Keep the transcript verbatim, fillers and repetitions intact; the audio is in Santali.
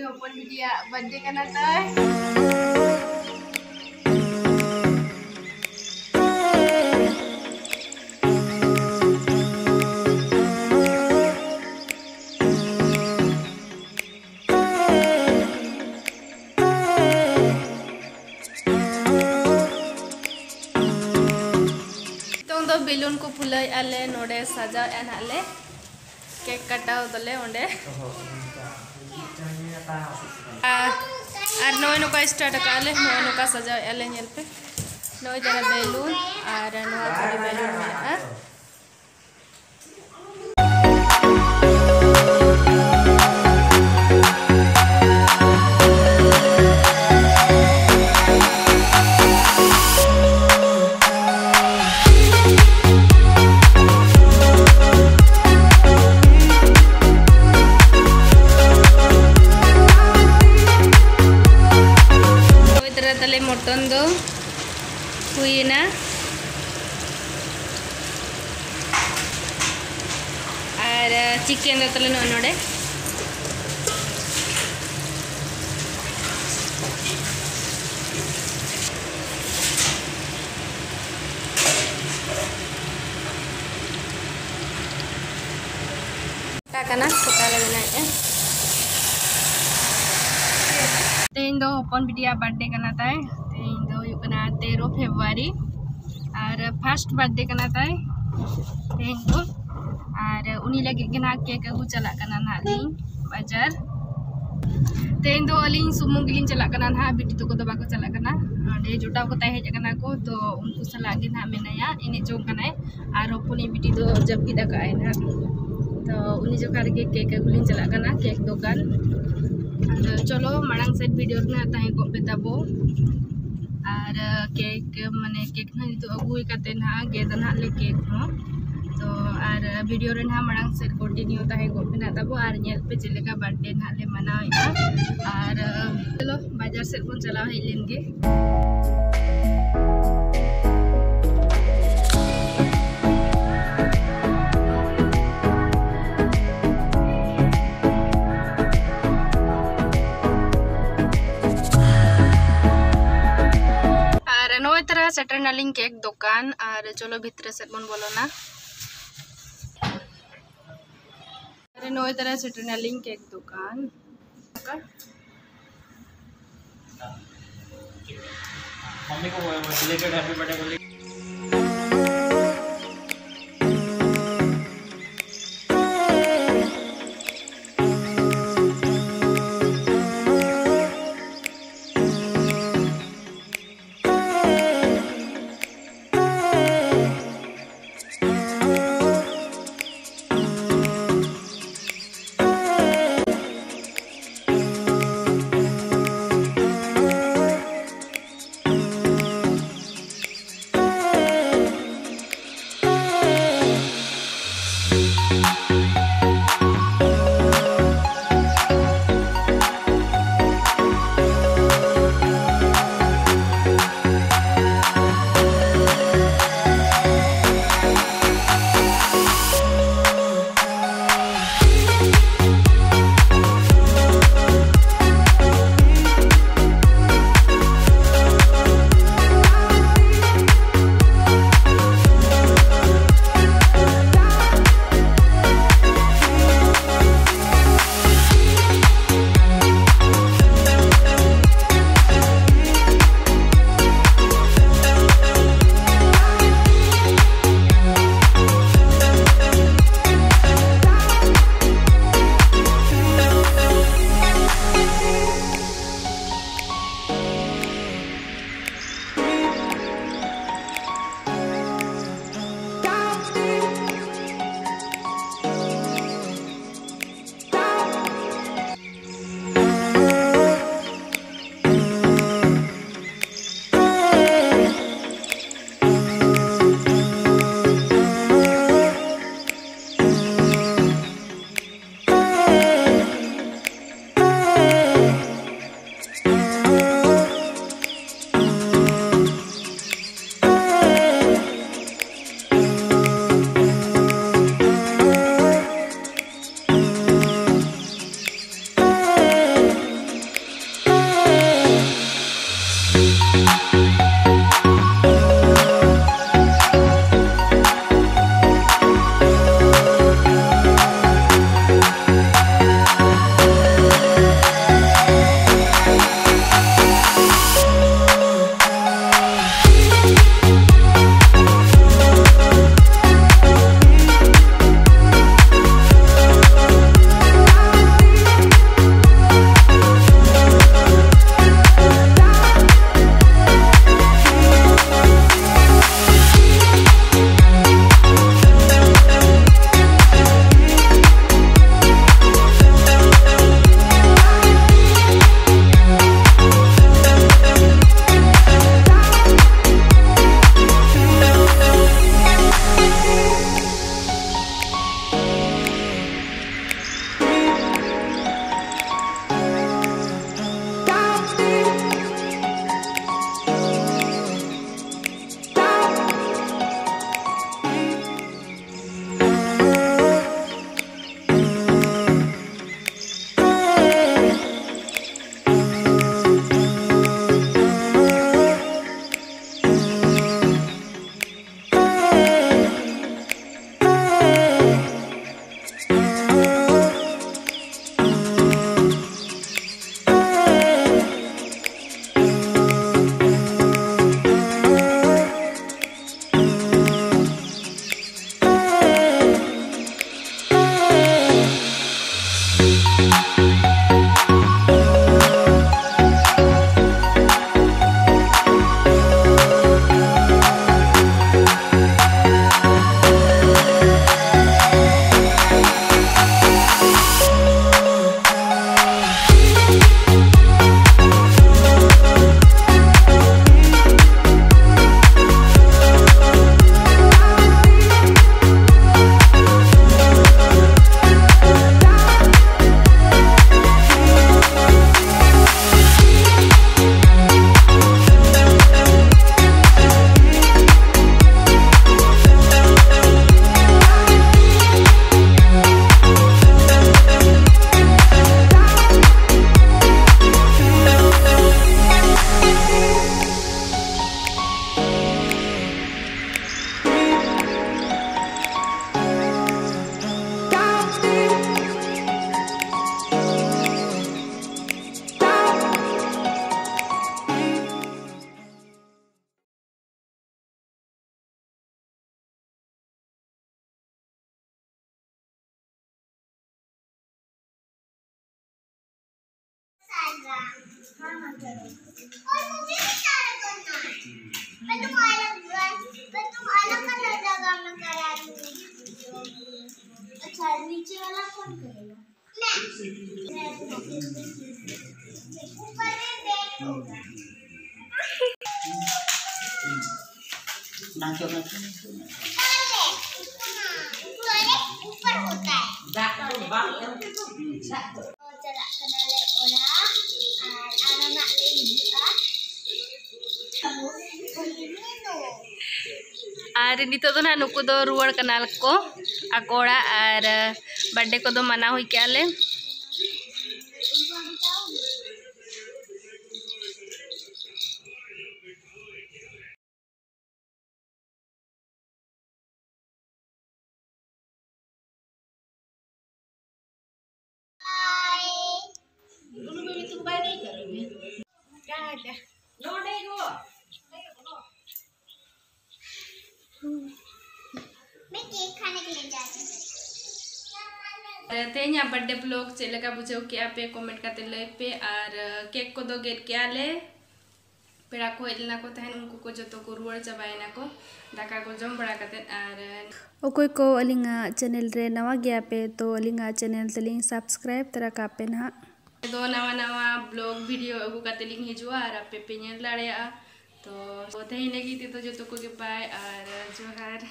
ᱦᱚᱯᱚᱱ ᱵᱤᱴᱤᱭᱟᱜ ᱵᱟᱨᱛᱷᱰᱮ ᱠᱟᱱᱟ ᱛᱟᱭ᱾ ᱱᱤᱛᱚᱝ ᱫᱚ ᱵᱮᱞᱩᱱ ᱠᱚ ᱯᱷᱩᱞᱟᱹᱣᱮᱫᱼᱟ ᱞᱮ, ᱱᱚᱰᱮ ᱥᱟᱡᱟᱣᱮᱫᱼᱟ ᱱᱟᱦᱟᱜ ᱞᱮ᱾ ᱠᱮᱠ ᱠᱟᱴᱟᱣ ᱫᱟᱞᱮ ᱚᱸᱰᱮ᱾ ᱟᱨ, ᱟᱨ ᱱᱚᱜᱼᱚᱭ ᱱᱚᱝᱠᱟ ᱥᱴᱟᱨᱴ ᱟᱠᱟᱫᱼᱟ ᱞᱮ, ᱱᱚᱜᱼᱚᱭ ᱱᱚᱝᱠᱟ ᱥᱟᱡᱟᱣᱮᱫᱼᱟ ᱞᱮ, ᱧᱮᱞ ᱯᱮ᱾ ᱱᱚᱜᱼᱚᱭ ᱛᱟᱨᱟ ᱵᱮᱞᱩᱱ ᱟᱨ ᱱᱚᱣᱟ ᱠᱚᱨᱮ ᱵᱮᱞᱩᱱ ᱢᱮᱱᱟᱜᱼᱟ᱾ ᱦᱩᱭ ᱛᱟᱨᱟ ᱛᱟᱞᱮ ᱢᱚᱴᱚᱱ ᱫᱚ ᱦᱩᱭᱮᱱᱟ᱾ ᱟᱨ ᱪᱤᱠᱮᱱ ᱫᱚ ᱛᱟᱞᱮ ᱱᱚᱜᱼᱚᱭ ᱱᱚᱰᱮ᱾ ᱠᱟᱱᱟ, ᱥᱮᱛᱟ ᱞᱮ ᱵᱮᱱᱟᱣᱮᱫᱼᱟ᱾ ᱛᱮᱦᱮᱧ ᱫᱚ ᱦᱚᱯᱚᱱ ᱵᱤᱴᱤᱭᱟᱜ ᱵᱟᱨᱛᱷᱰᱮ ᱠᱟᱱᱟ ᱛᱟᱭ᱾ ᱛᱮᱦᱮᱧ ᱫᱚ ᱦᱩᱭᱩᱜ ᱠᱟᱱᱟ ᱛᱮᱨᱚ ᱯᱷᱮᱵᱽᱨᱩᱣᱟᱨᱤ ᱟᱨ ᱯᱷᱟᱥᱴ ᱵᱟᱨᱛᱷᱰᱮ ᱠᱟᱱᱟ ᱛᱟᱭ ᱛᱮᱦᱮᱧ ᱫᱚ᱾ ᱟᱨ ᱩᱱᱤ ᱞᱟᱹᱜᱤᱫ ᱜᱮ ᱱᱟᱦᱟᱜ ᱠᱮᱠ ᱟᱹᱜᱩ ᱪᱟᱞᱟᱜ ᱠᱟᱱᱟ ᱱᱟᱦᱟᱜ ᱞᱤᱧ ᱵᱟᱡᱟᱨ᱾ ᱛᱮᱦᱮᱧ ᱫᱚ ᱟᱹᱞᱤᱧ ᱥᱩᱢᱩᱝ ᱜᱮᱞᱤᱧ ᱪᱟᱞᱟᱜ ᱠᱟᱱᱟ ᱱᱟᱦᱟᱜ, ᱵᱤᱴᱤ ᱛᱟᱠᱚ ᱫᱚ ᱵᱟᱠᱚ ᱪᱟᱞᱟᱜ ᱠᱟᱱᱟ᱾ ᱱᱚᱰᱮ ᱡᱚᱴᱟᱣ ᱠᱚ ᱛᱟᱦᱮᱸ ᱦᱮᱡ ᱟᱠᱟᱱᱟ ᱠᱚ, ᱛᱚ ᱩᱱᱠᱩ ᱥᱟᱞᱟᱜ ᱜᱮ ᱱᱟᱦᱟᱜ ᱢᱮᱱᱟᱭᱟ, ᱮᱱᱮᱡ ᱡᱚᱝ ᱠᱟᱱᱟᱭ᱾ ᱟᱨ ᱦᱚᱯᱚᱱᱤᱡ ᱵᱤᱴᱤ ᱫᱚ ᱡᱟᱹᱯᱤᱫ ᱟᱠᱟᱫ ᱟᱭ ᱱᱟᱦᱟᱜ᱾ ᱛᱚ ᱩᱱᱤ ᱡᱚᱠᱷᱟ ᱨᱮᱜᱮ ᱠᱮᱠ ᱟᱹᱜᱩ ᱞᱤᱧ ᱪᱟᱞᱟᱜ ᱠᱟᱱᱟ, ᱠᱮᱠ ᱫᱚᱠᱟᱱ᱾ ᱟᱫᱚ ᱪᱚᱞᱚ ᱢᱟᱲᱟᱝ ᱥᱮᱫ ᱵᱷᱤᱰᱤᱭᱳ ᱨᱮ ᱱᱟᱦᱟᱜ ᱛᱟᱦᱮᱸ ᱠᱚᱜ ᱯᱮ ᱛᱟᱵᱚ᱾ ᱟᱨ ᱠᱮᱠ ᱢᱟᱱᱮ ᱠᱮᱠ ᱱᱟᱦᱟᱜ ᱱᱤᱛᱚᱜ ᱟᱹᱜᱩ ᱦᱩᱭ ᱠᱟᱛᱮ ᱱᱟᱦᱟᱜ ᱜᱮᱫᱟ ᱱᱟᱦᱟᱜ ᱞᱮ ᱠᱮᱠ ᱦᱚᱸ᱾ ᱛᱚ ᱟᱨ ᱵᱷᱤᱰᱤᱭᱳ ᱨᱮ ᱱᱟᱦᱟᱜ ᱢᱟᱲᱟᱝ ᱥᱮᱫ ᱠᱚᱱᱴᱤᱱᱤᱭᱩ ᱛᱟᱦᱮᱸ ᱠᱚᱜ ᱯᱮ ᱱᱟᱦᱟᱜ ᱛᱟᱵᱚ ᱟᱨ ᱧᱮᱞ ᱯᱮ ᱪᱮᱫ ᱞᱮᱠᱟ ᱵᱟᱨᱛᱷᱰᱮ ᱱᱟᱦᱟᱜ ᱞᱮ ᱢᱟᱱᱟᱣᱮᱫᱼᱟ᱾ ᱟᱨ ᱪᱚᱞᱚ ᱵᱟᱡᱟᱨ ᱥᱮᱫ ᱵᱚᱱ ᱪᱟᱞᱟᱣ ᱦᱮᱡ ᱞᱮᱱ ᱜᱮ᱾ ᱥᱮᱴᱮᱨ ᱱᱟᱞᱤᱧ ᱠᱮᱠ ᱫᱚᱠᱟᱱ, ᱟᱨ ᱪᱚᱞᱚ ᱵᱷᱤᱛᱨᱤ ᱥᱮᱫ ᱵᱚᱱ ᱵᱚᱞᱚᱱᱟ᱾ ᱟᱨ ᱱᱚᱜᱼᱚᱭ ᱛᱟᱨᱟ ᱥᱮᱴᱮᱨ ᱱᱟᱞᱤᱧ ᱠᱮᱠ ᱫᱚᱠᱟᱱ᱾ मम्मी को belated happy birthday बोलिए। और मुझे भी सारा करना है। मैं तुम अलग, मैं तुम अलग अलग जगह में करा दूंगी। अच्छा, नीचे वाला कौन करेगा? मैं। मैं ऊपर में बैठ होगा। ᱱᱟᱪᱚ, ᱱᱟᱪᱚ, ᱱᱟᱪᱚ᱾ ᱛᱚᱞᱮ, ᱛᱚᱞᱮ ᱩᱯᱚᱨ ᱦᱚᱛᱟ ᱦᱟᱭ᱾ ᱫᱟᱜ ᱫᱚ ᱵᱟᱝ ᱮᱢ ᱛᱮᱫᱚ ᱵᱩᱡᱷᱟᱹᱜ ᱫᱚ᱾ ᱪᱟᱞᱟᱜ ᱠᱟᱱᱟᱞᱮ ᱚᱲᱟᱜ, ᱟᱨ ᱟᱨᱚ ᱱᱟᱜ ᱞᱮ ᱦᱤᱡᱩᱜᱼᱟ᱾ ᱟᱨ ᱱᱤᱛᱚᱜ ᱫᱚ ᱱᱟᱜ ᱱᱩᱠᱩ ᱫᱚ ᱨᱩᱣᱟᱹᱲ ᱠᱟᱱᱟ ᱠᱚ ᱟᱠᱚ ᱚᱲᱟᱜ, ᱟᱨ ᱵᱟᱨᱛᱷᱰᱮ ᱠᱚᱫᱚ ᱢᱟᱱᱟᱣ ᱦᱩᱭ ᱠᱮᱜᱼᱟ ᱞᱮ᱾ मैं केक खाने के लिए जा रही हूँ। ᱛᱮᱦᱮᱧᱟᱜ ᱵᱟᱨᱛᱷᱰᱮ ᱵᱞᱚᱜ ᱪᱮᱫ ᱞᱮᱠᱟ ᱵᱩᱡᱷᱟᱹᱣ ᱠᱮᱜᱼᱟ ᱯᱮ, ᱠᱚᱢᱮᱱᱴ ᱠᱟᱛᱮ ᱞᱟᱹᱭ ᱯᱮ᱾ ᱟᱨ ᱠᱮᱠ ᱠᱚᱫᱚ ᱜᱮᱫ ᱠᱮᱜᱼᱟ ᱞᱮ᱾ ᱯᱮᱲᱟ ᱠᱚ ᱦᱮᱡ ᱞᱮᱱᱟ ᱠᱚ ᱛᱟᱦᱮᱸᱱ, ᱩᱱᱠᱩ ᱠᱚ ᱡᱚᱛᱚ ᱠᱚ ᱨᱩᱣᱟᱹᱲ ᱪᱟᱵᱟᱭᱮᱱᱟ ᱠᱚ, ᱫᱟᱠᱟ ᱠᱚ ᱡᱚᱢ ᱵᱟᱲᱟ ᱠᱟᱛᱮᱫ᱾ ᱟᱨ ᱚᱠᱚᱭ ᱠᱚ ᱟᱹᱞᱤᱧᱟᱜ ᱪᱮᱱᱮᱞ ᱨᱮ ᱱᱟᱣᱟ ᱜᱮᱭᱟ ᱯᱮ, ᱛᱚ ᱟᱹᱞᱤᱧᱟᱜ ᱪᱮᱱᱮᱞ ᱛᱟᱹᱞᱤᱧ ᱥᱟᱵᱥᱠᱨᱟᱭᱤᱵ ᱛᱚᱨᱟ ᱠᱟᱜ ᱯᱮ ᱱᱟᱦᱟᱜ᱾ ᱫᱚ ᱱᱟᱣᱟ ᱱᱟᱣᱟ ᱵᱞᱚᱜ ᱵᱷᱤᱰᱤᱭᱳ ᱟᱹᱜᱩ ᱠᱟᱛᱮ ᱞᱤᱧ ᱦᱤᱡᱩᱜᱼᱟ ᱟᱨ ᱟᱯᱮ ᱯᱮ ᱧᱮᱞ ᱫᱟᱲᱮᱭᱟᱜᱼᱟ᱾ ᱛᱚ ᱛᱮᱦᱮᱧ ᱞᱟᱹᱜᱤᱫ ᱛᱮᱫᱚ ᱡᱚᱛᱚ ᱠᱚᱜᱮ ᱵᱟᱭ ᱟᱨ ᱡᱚᱦᱟᱨ᱾